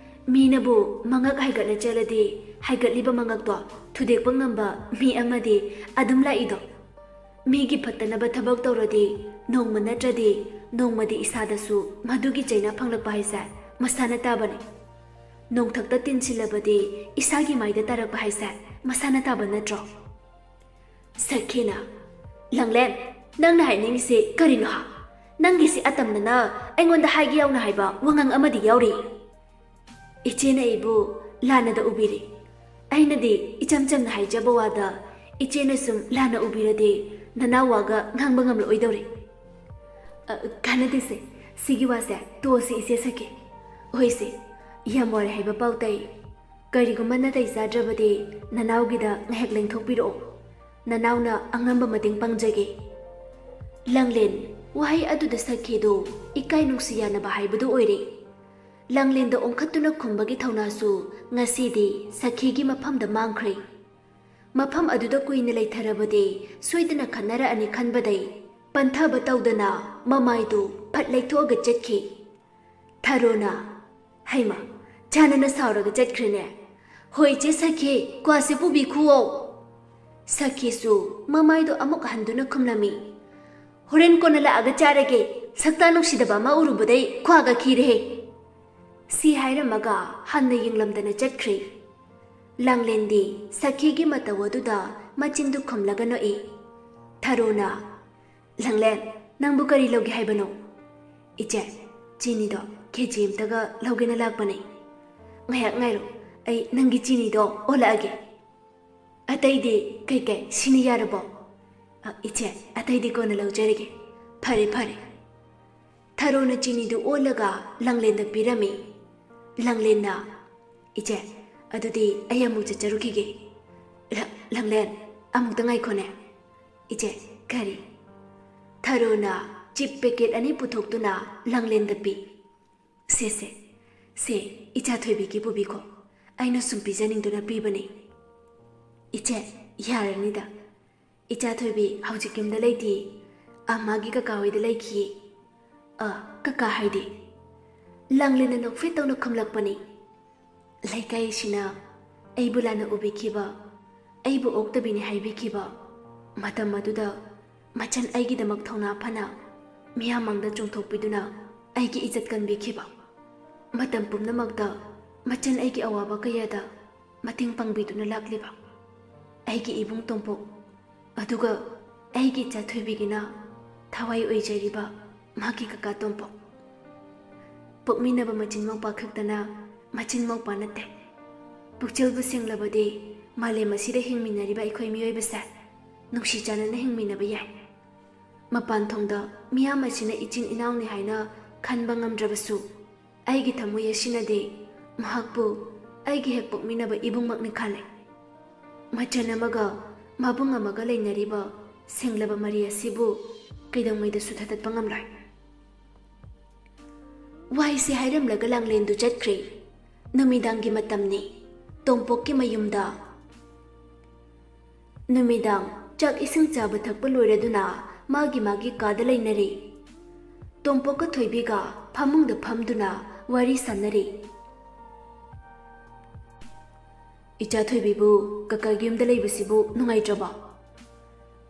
ꯃꯤꯅꯕꯨ ꯃꯉꯛ ꯍꯥꯏꯒꯠꯅ ꯆꯠꯂꯗꯤ ꯍꯥꯏꯒꯠꯂꯤꯕ ꯃꯉꯛꯇꯣ ꯊꯨꯗꯦꯛꯄ ꯉꯝꯕ ꯃꯤ ꯑꯃꯗꯤ ꯑꯗꯨꯝ ꯂꯥꯛꯏꯗꯣ꯫ ꯃꯤꯒꯤ ꯐꯠꯇꯅꯕ ꯊꯕꯛ ꯇꯧꯔꯗꯤ ꯅꯣꯡꯃ ꯅꯠꯇ꯭ꯔꯗꯤ ꯅꯣꯡꯃꯗꯤ ꯏꯁꯥꯗꯁꯨ ꯃꯗꯨꯒꯤ ꯆꯩꯅꯥ ꯐꯪꯂꯛꯄ ꯍꯥꯏꯁꯦ ꯃꯁꯥꯅ ꯇꯥꯕꯅꯤ꯫ ꯅꯣꯡꯊꯛꯇ ꯇꯤꯟꯁꯤꯜꯂꯕꯗꯤ ꯏꯁꯥꯒꯤ ꯃꯥꯏꯗ ꯇꯥꯔꯛꯄ ꯍꯥꯏꯁꯦ ꯃꯁꯥꯅ ꯇꯥꯕ ꯅꯠꯇ꯭ꯔꯣ?" ꯁꯈꯤꯅ, "ꯂꯥꯡꯂꯦꯟ, ꯅꯪꯅ ꯍꯥꯏꯅꯤꯡꯉꯤꯁꯤ ꯀꯔꯤꯅꯣ ꯍꯥ? ꯅꯪꯒꯤꯁꯤ ꯑꯇꯝꯅꯅ ꯑꯩꯉꯣꯟꯗ ꯍꯥꯏꯒꯦ ꯌꯥꯎꯅ ꯍꯥꯏꯕ ꯋꯥꯉꯥꯡ ꯑꯃꯗꯤ ꯌꯥꯎꯔꯤ꯫ ꯏꯆꯦꯅ ꯑꯩꯕꯨ ꯂꯥꯟꯅꯗ ꯎꯕꯤꯔꯦ꯫ ꯑꯩꯅꯗꯤ ꯏꯆꯝ ꯆꯝꯅ ꯍꯥꯏꯖꯕ ꯋꯥꯗ ꯏꯆꯦꯅ ꯁꯨꯝ ꯂꯥꯟꯅ ꯎꯕꯤꯔꯗꯤ ꯅꯅꯥꯎ ꯋꯥꯒ ꯉꯥꯡꯕ ꯉꯝꯂꯛꯑꯣꯏꯗꯧꯔꯦ꯫" "ꯑ, ꯀꯥꯟꯅꯗꯦꯁꯦ, ꯁꯤꯒꯤ ꯋꯥꯁꯦ ꯇꯣꯛꯑꯁꯤ ꯏꯆꯦ ꯁꯈꯤ꯫ ꯍꯣꯏꯁꯦ, ꯌꯥꯝ ꯋꯥꯔꯦ ꯍꯥꯏꯕ ꯄꯥꯎ ꯇꯥꯏ꯫ ꯀꯔꯤꯒꯨꯝꯕ ꯅꯥꯇꯩ ꯆꯥꯗ꯭ꯔꯕꯗꯤ ꯅꯅꯥꯎꯒꯤꯗ ꯉꯥꯏꯍꯥꯛ ꯂꯦꯡꯊꯣꯛꯄꯤꯔꯛꯑꯣ꯫ ꯅꯅꯥꯎꯅ ꯑꯉꯝꯕ ꯃꯇꯦꯡ ꯄꯥꯡꯖꯒꯦ꯫" ꯂꯥꯡꯂꯦꯟ ꯋꯥꯍꯩ ꯑꯗꯨꯗ ꯁꯈꯤꯗꯨ ꯏꯀꯥꯏ ꯅꯨꯡꯁꯤ ꯌꯥꯅꯕ ꯍꯥꯏꯕꯗꯨ ꯑꯣꯏꯔꯦ꯫ ꯂꯥꯡꯂꯦꯟꯗ ꯑꯣꯟꯈꯠꯇꯨꯅ ꯈꯨꯝꯕꯒꯤ ꯊꯧꯅꯥꯁꯨ ꯉꯁꯤꯗꯤ ꯁꯈꯤꯒꯤ ꯃꯐꯝꯗ ꯃꯥꯡꯈ꯭ꯔꯦ꯫ ꯃꯐꯝ ꯑꯗꯨꯗ ꯀꯨꯏꯅ ꯂꯩꯊꯔꯕꯗꯤ ꯁꯣꯏꯗꯅ ꯈꯠꯅꯔꯛꯑꯅꯤ ꯈꯟꯕꯗꯩ ꯄꯟꯊꯕ ꯇꯧꯗꯅ ꯃꯃꯥꯏꯗꯨ ꯐꯠ ꯂꯩꯊꯣꯛꯑꯒ ꯆꯠꯈꯤ꯫ ꯊꯔꯣꯅ, "ꯍꯩꯃ, ꯆꯥꯟꯅꯅ ꯁꯥꯎꯔꯒ ꯆꯠꯈ꯭ꯔꯦꯅꯦ꯫ ꯍꯣꯏ, ꯏꯆꯦ ꯁꯈꯤ, ꯀ꯭ꯋꯥꯁꯦ ꯄꯨꯕꯤꯈꯨꯋꯣ꯫" ꯁꯈꯤꯁꯨ ꯃꯃꯥꯏꯗꯣ ꯑꯃꯨꯛ ꯍꯟꯗꯨꯅ ꯈꯨꯝꯂꯝꯃꯤ, "ꯍꯣꯔꯦꯟ ꯀꯣꯟꯅ ꯂꯥꯛꯑꯒ ꯆꯥꯔꯒꯦ, ꯁꯛꯇꯥ ꯅꯨꯡꯁꯤꯗꯕ ꯑꯃ ꯎꯔꯨꯕꯗꯩ ꯈ꯭ꯋꯥꯒ ꯈꯤꯔꯦꯍꯦ꯫" ꯁꯤ ꯍꯥꯏꯔꯝꯃꯒ ꯍꯟꯅ ꯌꯦꯡꯂꯝꯗꯅ ꯆꯠꯈ꯭ꯔꯦ꯫ ꯂꯥꯡꯂꯦꯟꯗꯤ ꯁꯈꯤꯒꯤ ꯃꯇꯧ ꯑꯗꯨꯗ ꯃꯆꯤꯟꯗꯨ ꯈꯨꯝꯂꯒ ꯅꯣꯛꯏ꯫ ꯊꯔꯣꯅ, "ꯂꯥꯡꯂꯦꯟ, ꯅꯪꯕꯨ ꯀꯔꯤ ꯂꯧꯒꯦ ꯍꯥꯏꯕꯅꯣ?" "ꯏꯆꯦ, ꯆꯤꯅꯤꯗꯣ ꯀꯦ ꯖꯤ ꯑꯃꯇꯒ ꯂꯧꯒꯦꯅ ꯂꯥꯛꯄꯅꯦ꯫ ꯉꯥꯏꯍꯥꯛ ꯉꯥꯏꯔꯣ, ꯑꯩ ꯅꯪꯒꯤ ꯆꯤꯅꯤꯗꯣ ꯑꯣꯜꯂꯛꯑꯒꯦ꯫ ꯑꯇꯩꯗꯤ ꯀꯩꯀꯩ, ꯁꯤꯅ ꯌꯥꯔꯕꯣ?" "ꯑ, ꯏꯆꯦ, ꯑꯇꯩꯗꯤ ꯀꯣꯟꯅ ꯂꯧꯖꯔꯒꯦ꯫ ꯐꯔꯦ, ꯐꯔꯦ꯫" ꯊꯔꯣꯅ ꯆꯤꯅꯤꯗꯨ ꯑꯣꯜꯂꯒ ꯂꯥꯡꯂꯦꯟꯗ ꯄꯤꯔꯝꯃꯤ꯫ ꯂꯥꯡꯂꯦꯟꯅ, "ꯏꯆꯦ, ꯑꯗꯨꯗꯤ ꯑꯩ ꯑꯃꯨꯛ ꯆꯠꯆꯔꯨꯈꯤꯒꯦ꯫ ꯂ-, ꯂꯥꯡꯂꯦꯟ, ꯑꯃꯨꯛꯇ ꯉꯥꯏꯈꯣꯅꯦ꯫" "ꯏꯆꯦ, ꯀꯔꯤ?" ꯊꯔꯣꯅ ꯆꯤꯞ ꯄꯦꯀꯦꯠ ꯑꯅꯤ ꯄꯨꯊꯣꯛꯇꯨꯅ ꯂꯥꯡꯂꯦꯟꯗ ꯄꯤ꯫ "ꯁꯦ, ꯁꯦ, ꯁꯦ, ꯏꯆꯥ ꯊꯣꯏꯕꯤꯒꯤ ꯄꯨꯕꯤꯈꯣ꯫ ꯑꯩꯅ ꯁꯨꯝ ꯄꯤꯖꯅꯤꯡꯗꯨꯅ ꯄꯤꯕꯅꯤ꯫" "ꯏꯆꯦ, ꯌꯥꯔꯅꯤꯗ꯫ ꯏꯆꯥ ꯊꯣꯏꯕꯤ ꯍꯧꯖꯤꯛ ꯌꯨꯝꯗ ꯂꯩꯇꯦ꯫ ꯑ, ꯃꯥꯒꯤ ꯀꯀꯥ ꯍꯣꯏꯗ ꯂꯩꯈꯤ꯫" "ꯑ, ꯀꯀꯥ ꯍꯥꯏꯗꯤ?" ꯂꯥꯡꯂꯦꯟꯅ ꯅꯣꯛꯐꯦꯠ ꯇꯧꯅ ꯈꯨꯝꯂꯛꯄꯅꯤ꯫ "ꯂꯩꯀꯥꯏꯁꯤꯅ ꯑꯩꯕꯨ ꯂꯥꯟꯅ ꯎꯕꯤꯈꯤꯕ, ꯑꯩꯕꯨ ꯑꯣꯛꯇꯕꯤꯅꯤ ꯍꯥꯏꯕꯤꯈꯤꯕ꯫ ꯃꯇꯝ ꯑꯗꯨꯗ ꯃꯆꯟ ꯑꯩꯒꯤꯗꯃꯛ ꯊꯧꯅꯥ ꯐꯅ ꯃꯤꯌꯥꯝ ꯃꯥꯡꯗ ꯆꯣꯡꯊꯣꯛꯄꯤꯗꯨꯅ ꯑꯩꯒꯤ ꯏꯖꯠ ꯀꯟꯕꯤꯈꯤꯕ꯫ ꯃꯇꯝ ꯄꯨꯝꯅꯃꯛꯇ ꯃꯆꯟ ꯑꯩꯒꯤ ꯑꯋꯥꯕ ꯀꯌꯥꯗ ꯃꯇꯦꯡ ꯄꯥꯡꯕꯤꯗꯨꯅ ꯂꯥꯛꯂꯤꯕ ꯑꯩꯒꯤ ꯏꯕꯨꯡ ꯇꯣꯝꯄꯣꯛ, ꯑꯗꯨꯒ ꯑꯩꯒꯤ ꯏꯆꯥ ꯊꯣꯏꯕꯤꯒꯤꯅ ꯊꯋꯥꯏ ꯑꯣꯏꯖꯔꯤꯕ ꯃꯍꯥꯛꯀꯤ ꯀꯀꯥ ꯇꯣꯝꯄꯣꯛ꯫ ꯄꯣꯛꯃꯤꯟꯅꯕ ꯃꯆꯤꯟ ꯃꯧꯄꯥ ꯈꯛꯇꯅ ꯃꯆꯤꯟ ꯃꯧꯄꯥ ꯅꯠꯇꯦ꯫ ꯄꯨꯛꯆꯦꯜꯕꯨ ꯁꯦꯡꯂꯕꯗꯤ ꯃꯥꯂꯦꯝ ꯑꯁꯤꯗ ꯍꯤꯡꯃꯤꯟꯅꯔꯤꯕ ꯑꯩꯈꯣꯏ ꯃꯤꯑꯣꯏꯕꯁꯦ ꯅꯨꯡꯁꯤ ꯆꯥꯟꯅꯅ ꯍꯤꯡꯃꯤꯟꯅꯕ ꯌꯥꯏ꯫ ꯃꯄꯥꯟ ꯊꯣꯡꯗ ꯃꯤꯌꯥꯝ ꯑꯁꯤꯅ ꯏꯆꯤꯟ ꯏꯅꯥꯎꯅꯤ ꯍꯥꯏꯅ ꯈꯟꯕ ꯉꯝꯗ꯭ꯔꯕꯁꯨ, ꯑꯩꯒꯤ ꯊꯃꯣꯏ ꯑꯁꯤꯅꯗꯤ ꯃꯍꯥꯛꯄꯨ ꯑꯩꯒꯤ ꯍꯦꯛ ꯄꯣꯛꯃꯤꯟꯅꯕ ꯏꯕꯨꯡꯃꯛꯅꯤ ꯈꯜꯂꯦ꯫ ꯃꯆꯟ ꯑꯃꯒ ꯃꯕꯨꯡ ꯑꯃꯒ ꯂꯩꯅꯔꯤꯕ ꯁꯦꯡꯂꯕ ꯃꯔꯤ ꯑꯁꯤꯕꯨ ꯀꯩꯗꯧꯉꯩꯗꯁꯨ ꯊꯥꯗꯠꯄ ꯉꯝꯂꯣꯏ꯫" ꯋꯥꯍꯩꯁꯤ ꯍꯥꯏꯔꯝꯂꯒ ꯂꯥꯡꯂꯦꯟꯗꯨ ꯆꯠꯈ꯭ꯔꯦ꯫ ꯅꯨꯃꯤꯗꯥꯡꯒꯤ ꯃꯇꯝꯅꯤ꯫ ꯇꯣꯝꯄꯣꯛꯀꯤ ꯃꯌꯨꯝꯗ꯫ ꯅꯨꯃꯤꯗꯥꯡ ꯆꯥꯛ ꯏꯁꯤꯡ ꯆꯥꯕ ꯊꯛꯄ ꯂꯣꯏꯔꯗꯨꯅ ꯃꯥꯒꯤ ꯃꯥꯒꯤ ꯀꯥꯗ ꯂꯩꯅꯔꯦ꯫ ꯇꯣꯝꯄꯣꯛꯀ ꯊꯣꯏꯕꯤꯒ ꯐꯃꯨꯡꯗ ꯐꯝꯗꯨꯅ ꯋꯥꯔꯤ ꯁꯥꯟꯅꯔꯤ꯫ "ꯏꯆꯥ ꯊꯣꯏꯕꯤꯕꯨ ꯀꯀꯥꯒꯤ ꯌꯨꯝꯗ ꯂꯩꯕꯁꯤꯕꯨ ꯅꯨꯡꯉꯥꯏꯇ꯭ꯔꯕꯣ?"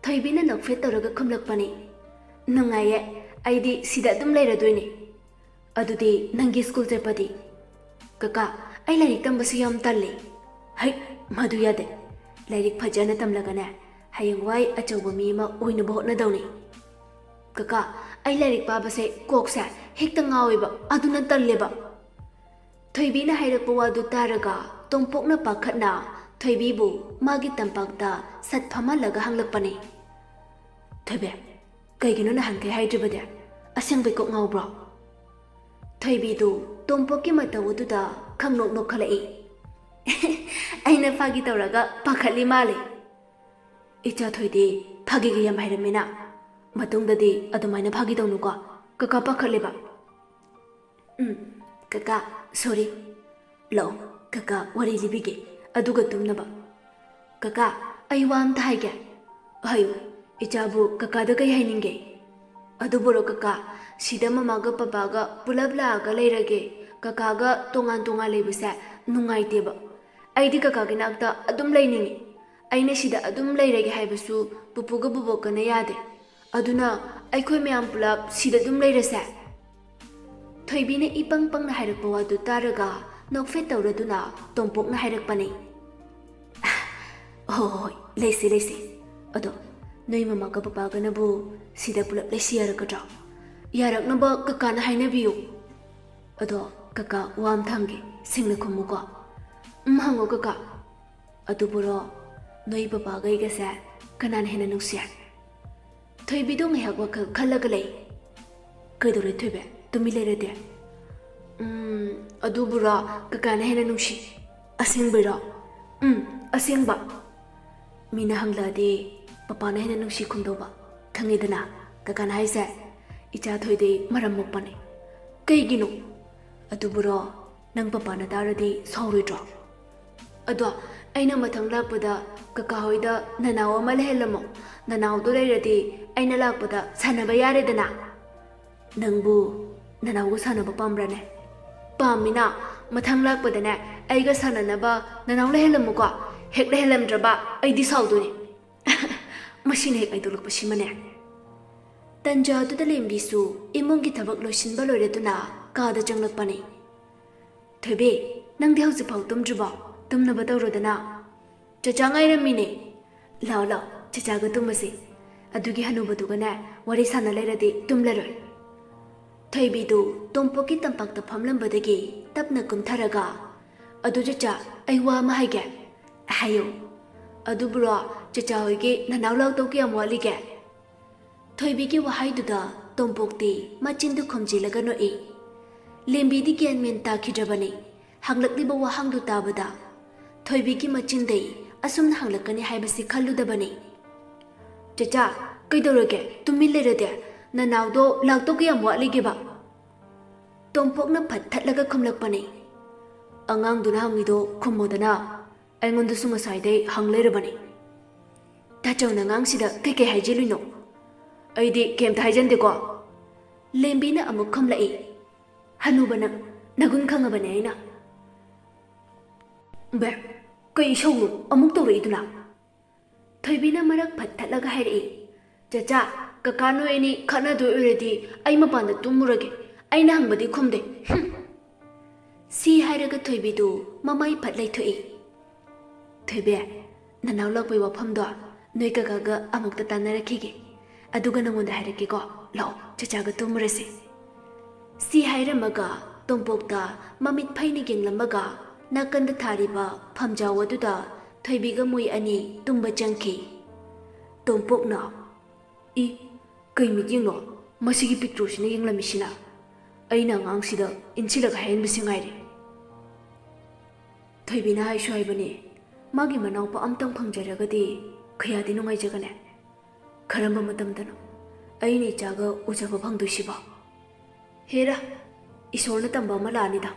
ꯊꯣꯏꯕꯤꯅ ꯅꯣꯛꯐꯦꯠ ꯇꯧꯔꯒ ꯈꯨꯝꯂꯛꯄꯅꯤ꯫ "ꯅꯨꯡꯉꯥꯏꯌꯦ, ꯑꯩꯗꯤ ꯁꯤꯗ ꯑꯗꯨꯝ ꯂꯩꯔꯗꯣꯏꯅꯦ꯫" "ꯑꯗꯨꯗꯤ ꯅꯪꯒꯤ ꯁ꯭ꯀꯨꯜ ꯆꯠꯄꯗꯤ?" "ꯀꯀꯥ, ꯑꯩ ꯂꯥꯏꯔꯤꯛ ꯇꯝꯕꯁꯨ ꯌꯥꯝ ꯇꯜꯂꯤ꯫" "ꯍꯩ, ꯃꯗꯨ ꯌꯥꯗꯦ꯫ ꯂꯥꯏꯔꯤꯛ ꯐꯖꯅ ꯇꯝꯂꯒꯅꯦ, ꯍꯌꯦꯡꯋꯥꯏ ꯑꯆꯧꯕ ꯃꯤ ꯑꯃ ꯑꯣꯏꯅꯕ ꯍꯣꯠꯅꯗꯧꯅꯤ꯫ ꯀꯀꯥ, ꯑꯩ ꯂꯥꯏꯔꯤꯛ ꯄꯥꯕꯁꯦ ꯀꯣꯛꯁꯦ ꯍꯦꯛꯇ ꯉꯥꯎꯋꯦꯕ, ꯑꯗꯨꯅ ꯇꯜꯂꯦꯕ꯫ ꯊꯣꯏꯕꯤꯅ ꯍꯥꯏꯔꯛꯄ ꯋꯥꯗꯨ ꯇꯥꯔꯒ ꯇꯣꯝꯄꯣꯛꯅ ꯄꯥꯈꯠꯅ ꯊꯣꯏꯕꯤꯕꯨ ꯃꯥꯒꯤ ꯇꯝꯄꯥꯛꯇ ꯁꯠ ꯐꯝꯍꯜꯂꯒ ꯍꯪꯂꯛꯄꯅꯤ꯫ "ꯊꯣꯏꯕꯤ, ꯀꯩꯒꯤꯅꯣ ꯅꯍꯥꯟꯈꯩ ꯍꯥꯏꯗ꯭ꯔꯤꯕꯗꯤ? ꯑꯁꯦꯡꯕꯩ ꯀꯣꯛ ꯉꯥꯎꯕ꯭ꯔꯣ?" ꯊꯣꯏꯕꯤꯗꯨ ꯇꯣꯝꯄꯣꯛꯀꯤ ꯃꯇꯧ ꯑꯗꯨꯗ ꯈꯪꯅꯣꯛ ꯅꯣꯛꯈꯠꯂꯛꯏ꯫ "ꯑꯩꯅ ꯐꯥꯒꯤ ꯇꯧꯔꯒ ꯄꯥꯈꯠꯂꯤ ꯃꯥꯜꯂꯤ꯫" "ꯏꯆꯥ ꯊꯣꯏꯗꯤ ꯐꯥꯒꯤꯒ ꯌꯥꯝ ꯍꯩꯔꯝꯃꯤꯅ꯫ ꯃꯇꯨꯡꯗꯗꯤ ꯑꯗꯨꯃꯥꯏꯅ ꯐꯥꯒꯤ ꯇꯧꯅꯨꯀꯣ, ꯀꯀꯥ ꯄꯥꯈꯠꯂꯦꯕ꯫" "ꯎꯝ, ꯀꯀꯥ, ꯁꯣꯔꯤ꯫ ꯂꯥꯛꯑꯣ, ꯀꯀꯥ ꯋꯥꯔꯤ ꯂꯤꯕꯤꯒꯦ, ꯑꯗꯨꯒ ꯇꯨꯝꯅꯕ꯫ ꯀꯀꯥ, ꯑꯩ ꯋꯥ ꯑꯝꯇ ꯍꯥꯏꯒꯦ꯫" "ꯍꯥꯏꯌꯨ, ꯏꯆꯥꯕꯨ ꯀꯀꯥꯗ ꯀꯩ ꯍꯥꯏꯅꯤꯡꯒꯦ?" "ꯑꯗꯨꯕꯨꯔꯣ ꯀꯀꯥ, ꯁꯤꯗ ꯃꯃꯥꯒ ꯄꯄꯥꯒ ꯄꯨꯂꯞ ꯂꯥꯛꯑꯒ ꯂꯩꯔꯒꯦ꯫ ꯀꯀꯥꯒ ꯇꯣꯉꯥꯟ ꯇꯣꯉꯥꯟ ꯂꯩꯕꯁꯦ ꯅꯨꯡꯉꯥꯏꯇꯦꯕ꯫ ꯑꯩꯗꯤ ꯀꯀꯥꯒꯤ ꯅꯥꯛꯇ ꯑꯗꯨꯝ ꯂꯩꯅꯤꯡꯉꯤ꯫ ꯑꯩꯅ ꯁꯤꯗ ꯑꯗꯨꯝ ꯂꯩꯔꯒꯦ ꯍꯥꯏꯕꯁꯨ ꯄꯨꯄꯨꯒ ꯕꯨꯕꯣꯛꯀꯅ ꯌꯥꯗꯦ꯫ ꯑꯗꯨꯅ ꯑꯩꯈꯣꯏ ꯃꯌꯥꯝ ꯄꯨꯂꯞ ꯁꯤꯗ ꯑꯗꯨꯝ ꯂꯩꯔꯁꯦ꯫" ꯊꯣꯏꯕꯤꯅ ꯏꯄꯪ ꯄꯪꯅ ꯍꯥꯏꯔꯛꯄ ꯋꯥꯗꯨ ꯇꯥꯔꯒ ꯅꯣꯛꯐꯦꯠ ꯇꯧꯔꯗꯨꯅ ꯇꯣꯝꯄꯣꯛꯅ ꯍꯥꯏꯔꯛꯄꯅꯤ꯫ "ꯍꯣꯏ, ꯍꯣꯏ, ꯍꯣꯏ, ꯂꯩꯁꯤ, ꯂꯩꯁꯤ꯫ ꯑꯗꯣ ꯅꯣꯏ ꯃꯃꯥꯒ ꯄꯄꯥꯒꯅꯕꯨ ꯁꯤꯗ ꯄꯨꯂꯞ ꯂꯩꯁꯤ ꯌꯥꯔꯛꯀꯗ꯭ꯔꯣ? ꯌꯥꯔꯛꯅꯕ ꯀꯀꯥꯅ ꯍꯥꯏꯅꯕꯤꯌꯨ꯫ ꯑꯗꯣ ꯀꯀꯥ, ꯋꯥ ꯑꯝ ꯊꯝꯒꯦ, ꯁꯦꯡꯅ ꯈꯨꯝꯃꯨꯀꯣ꯫" "ꯎꯝ, ꯍꯪꯉꯣ ꯀꯀꯥ꯫" "ꯑꯗꯨꯕꯨꯔꯣ, ꯅꯣꯏ ꯄꯄꯥꯒ ꯑꯩꯒꯁꯦ ꯀꯅꯥꯅ ꯍꯦꯟꯅ ꯅꯨꯡꯁꯤ?" ꯊꯣꯏꯕꯤꯗꯣ ꯉꯥꯏꯍꯥꯛ ꯋꯥꯈꯜ ꯈꯜꯂꯒ ꯂꯩ꯫ "ꯀꯩꯗꯧꯔꯦ ꯊꯣꯏꯕꯤ, ꯇꯨꯃꯤꯟ ꯂꯩꯔꯗꯤ?" "ꯎꯝ, ꯑꯗꯨꯕꯨꯔꯣ, ꯀꯀꯥꯅ ꯍꯦꯟꯅ ꯅꯨꯡꯁꯤ꯫" "ꯑꯁꯦꯡꯕꯩꯔꯣ?" "ꯎꯝ, ꯑꯁꯦꯡꯕ꯫" "ꯃꯤꯅ ꯍꯪꯂꯛꯑꯗꯤ ꯄꯄꯥꯅ ꯍꯦꯟꯅ ꯅꯨꯡꯁꯤ ꯈꯨꯝꯗꯧꯕ, ꯈꯪꯉꯦꯗꯅ ꯀꯀꯥꯅ ꯍꯥꯏꯁꯦ꯫ ꯏꯆꯥ ꯊꯣꯏꯗꯤ ꯃꯔꯝ ꯃꯣꯛꯄꯅꯦ꯫" "ꯀꯩꯒꯤꯅꯣ?" "ꯑꯗꯨꯕꯨꯔꯣ, ꯅꯪ ꯄꯄꯥꯅ ꯇꯥꯔꯗꯤ ꯁꯥꯎꯔꯣꯏꯗ꯭ꯔꯣ?" "ꯑꯗꯣ ꯑꯩꯅ ꯃꯊꯪ ꯂꯥꯛꯄꯗ ꯀꯀꯥ ꯍꯣꯏꯗ ꯅꯅꯥꯎ ꯑꯃ ꯂꯩꯍꯜꯂꯝꯃꯣ꯫ ꯅꯅꯥꯎꯗꯣ ꯂꯩꯔꯗꯤ ꯑꯩꯅ ꯂꯥꯛꯄꯗ ꯁꯥꯟꯅꯕ ꯌꯥꯔꯦꯗꯅ꯫" "ꯅꯪꯕꯨ ꯅꯅꯥꯎꯒ ꯁꯥꯟꯅꯕ ꯄꯥꯝꯕ꯭ꯔꯥꯅꯦ?" "ꯄꯥꯝꯃꯤꯅ꯫ ꯃꯊꯪ ꯂꯥꯛꯄꯗꯅꯦ ꯑꯩꯒ ꯁꯥꯟꯅꯅꯕ ꯅꯅꯥꯎ ꯂꯩꯍꯜꯂꯝꯃꯨꯀꯣ꯫ ꯍꯦꯛ ꯂꯩꯍꯜꯂꯝꯗ꯭ꯔꯕ ꯑꯩꯗꯤ ꯁꯥꯎꯗꯣꯏꯅꯦ꯫" ꯃꯁꯤꯅ ꯍꯦꯛ ꯍꯥꯏꯗꯣꯛꯂꯛꯄꯁꯤꯃꯅꯦ꯫ ꯇꯟꯖꯥ ꯑꯗꯨꯗ ꯂꯦꯝꯕꯤꯁꯨ ꯏꯃꯨꯡꯒꯤ ꯊꯕꯛ ꯂꯣꯏꯁꯤꯟꯕ ꯂꯣꯏꯔꯗꯨꯅ ꯀꯥꯗ ꯆꯪꯂꯛꯄꯅꯤ꯫ "ꯊꯣꯏꯕꯤ, ꯅꯪꯗꯤ ꯍꯧꯖꯤꯛꯐꯥꯎ ꯇꯨꯝꯗ꯭ꯔꯤꯕꯣ? ꯇꯨꯝꯅꯕ ꯇꯧꯔꯣꯗꯅ꯫" "ꯆꯆꯥ ꯉꯥꯏꯔꯝꯃꯤꯅꯦ꯫ ꯂꯥꯛꯑꯣ, ꯂꯥꯛꯑꯣ, ꯆꯆꯥꯒ ꯇꯨꯝꯃꯁꯤ꯫ ꯑꯗꯨꯒꯤ ꯍꯅꯨꯕꯗꯨꯒꯅꯦ ꯋꯥꯔꯤ ꯁꯥꯟꯅ ꯂꯩꯔꯗꯤ ꯇꯨꯝꯂꯔꯣꯏ꯫" ꯊꯣꯏꯕꯤꯗꯨ ꯇꯣꯝꯄꯣꯛꯀꯤ ꯇꯝꯄꯥꯛꯇ ꯐꯝꯂꯝꯕꯗꯒꯤ ꯇꯞꯅ ꯀꯨꯝꯊꯔꯒ, "ꯑꯗꯨ ꯆꯆꯥ, ꯑꯩ ꯋꯥ ꯑꯃ ꯍꯥꯏꯒꯦ꯫" "ꯍꯥꯏꯌꯨ꯫" "ꯑꯗꯨꯕꯨꯔꯣ, ꯆꯆꯥ ꯍꯣꯏꯒꯤ ꯅꯅꯥꯎ ꯂꯥꯛꯇꯧ ꯀꯌꯥꯝ ꯋꯥꯠꯂꯤꯒꯦ?" ꯊꯣꯏꯕꯤꯒꯤ ꯋꯥꯍꯩꯗꯨꯗ ꯇꯣꯝꯄꯣꯛꯇꯤ ꯃꯆꯤꯟꯗꯨ ꯈꯨꯝꯖꯤꯜꯂꯒ ꯅꯣꯛꯏ꯫ ꯂꯦꯝꯕꯤꯗꯤ ꯒ꯭ꯌꯥꯟ ꯃꯦꯟ ꯇꯥꯈꯤꯗ꯭ꯔꯕꯅꯤ꯫ ꯍꯪꯂꯛꯂꯤꯕ ꯋꯥꯍꯪꯗꯨ ꯇꯥꯕꯗ ꯊꯣꯏꯕꯤꯒꯤ ꯃꯆꯤꯟꯗꯩ ꯑꯁꯨꯝꯅ ꯍꯪꯂꯛꯀꯅꯤ ꯍꯥꯏꯕꯁꯤ ꯈꯜꯂꯨꯗꯕꯅꯤ꯫ "ꯆꯆꯥ, ꯀꯩꯗꯧꯔꯒꯦ? ꯇꯨꯃꯤꯟ ꯂꯩꯔꯗꯤ꯫ ꯅꯅꯥꯎꯗꯣ ꯂꯥꯛꯇꯧ ꯀꯌꯥꯝ ꯋꯥꯠꯂꯤꯒꯦꯕ?" ꯇꯣꯝꯄꯣꯛꯅ ꯐꯠ ꯊꯠꯂꯒ ꯈꯨꯝꯂꯛꯄꯅꯤ꯫ "ꯑꯉꯥꯡꯗꯨꯅ ꯍꯪꯉꯤꯗꯣ ꯈꯨꯝꯃꯣꯗꯅ꯫ ꯑꯩꯉꯣꯟꯗꯁꯨ ꯉꯁꯥꯏꯗꯩ ꯍꯪ ꯂꯩꯔꯕꯅꯤ꯫ ꯇꯥꯆꯧꯅ ꯑꯉꯥꯡꯁꯤꯗ ꯀꯩꯀꯩ ꯍꯥꯏꯖꯤꯜꯂꯨꯏꯅꯣ? ꯑꯩꯗꯤ ꯀꯩꯝꯇ ꯍꯥꯏꯖꯟꯗꯦꯀꯣ꯫" ꯂꯦꯝꯕꯤꯅ ꯑꯃꯨꯛ ꯈꯨꯝꯂꯛꯏ꯫ "ꯍꯅꯨꯕ ꯅꯪ, ꯅꯒꯨꯟ ꯈꯪꯉꯕꯅꯦ ꯑꯩꯅ꯫" "ꯕꯦ, ꯀꯩ ꯏꯁꯧꯅꯣ? ꯑꯃꯨꯛ ꯇꯧꯔꯛꯏꯗꯨꯅ?" ꯊꯣꯏꯕꯤꯅ ꯃꯔꯛ ꯐꯠ ꯊꯠꯂꯒ ꯍꯥꯏꯔꯛꯏ꯫ "ꯆꯆꯥ, ꯀꯀꯥ ꯅꯣꯏ ꯑꯅꯤ ꯈꯠꯅꯗꯣꯏ ꯑꯣꯏꯔꯗꯤ ꯑꯩ ꯃꯄꯥꯟꯗ ꯇꯨꯝꯃꯨꯔꯒꯦ꯫ ꯑꯩꯅ ꯍꯪꯕꯗꯤ ꯈꯨꯝꯗꯦ꯫ ꯍꯨꯝ!" ꯁꯤ ꯍꯥꯏꯔꯒ ꯊꯣꯏꯕꯤꯗꯨ ꯃꯃꯥꯏ ꯐꯠ ꯂꯩꯊꯣꯛꯏ꯫ "ꯊꯣꯏꯕꯤ, ꯅꯅꯥꯎ ꯂꯥꯛꯄꯩ ꯋꯥꯐꯝꯗꯣ ꯅꯣꯏ ꯀꯀꯥꯒ ꯑꯃꯨꯛꯇ ꯇꯥꯟꯅꯔꯛꯈꯤꯒꯦ꯫ ꯑꯗꯨꯒ ꯅꯉꯣꯟꯗ ꯍꯥꯏꯔꯛꯀꯦꯀꯣ꯫ ꯂꯥꯛꯑꯣ, ꯆꯆꯥꯒ ꯇꯨꯝꯃꯨꯔꯁꯦ꯫" ꯁꯤ ꯍꯥꯏꯔꯝꯃꯒ ꯇꯣꯝꯄꯣꯛꯇ ꯃꯃꯤꯠ ꯐꯩꯅ ꯌꯦꯡꯂꯝꯃꯒ ꯅꯥꯀꯟꯗ ꯊꯥꯔꯤꯕ ꯐꯝꯖꯥꯎ ꯑꯗꯨꯗ ꯊꯣꯏꯕꯤꯒ ꯃꯣꯏ ꯑꯅꯤ ꯇꯨꯝꯕ ꯆꯪꯈꯤ꯫ ꯇꯣꯝꯄꯣꯛꯅ, "ꯏ, ꯀꯩ ꯃꯤꯠꯌꯦꯡꯅꯣ ꯃꯁꯤꯒꯤ ꯄꯤꯛꯇ꯭ꯔꯨꯁꯤꯅ ꯌꯦꯡꯂꯝꯃꯤꯁꯤꯅ? ꯑꯩꯅ ꯑꯉꯥꯡꯁꯤꯗ ꯏꯟꯁꯤꯜꯂꯒ ꯍꯥꯏꯍꯟꯕꯁꯤ ꯉꯥꯏꯔꯦ꯫" ꯊꯣꯏꯕꯤꯅ ꯍꯥꯏꯁꯨ ꯍꯥꯏꯕꯅꯤ, ꯃꯥꯒꯤ ꯃꯅꯥꯎꯄꯥ ꯑꯝꯇꯪ ꯐꯪꯖꯔꯒꯗꯤ ꯀꯌꯥꯗꯤ ꯅꯨꯡꯉꯥꯏꯖꯒꯅꯤ꯫ ꯀꯔꯝꯕ ꯃꯇꯝꯗꯅꯣ ꯑꯩꯅ ꯏꯆꯥꯒ ꯎꯖꯕ ꯐꯪꯗꯣꯏꯁꯤꯕꯣ? ꯍꯦꯔꯥ, ꯏꯁꯣꯔꯅ ꯇꯝꯕ ꯑꯃ ꯂꯥꯛꯑꯅꯤꯗ꯫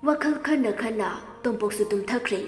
ꯋꯥꯈꯜ ꯈꯟꯅ ꯈꯟꯅ ꯇꯣꯝꯄꯣꯛꯁꯨ ꯇꯨꯝꯊꯈ꯭ꯔꯦ꯫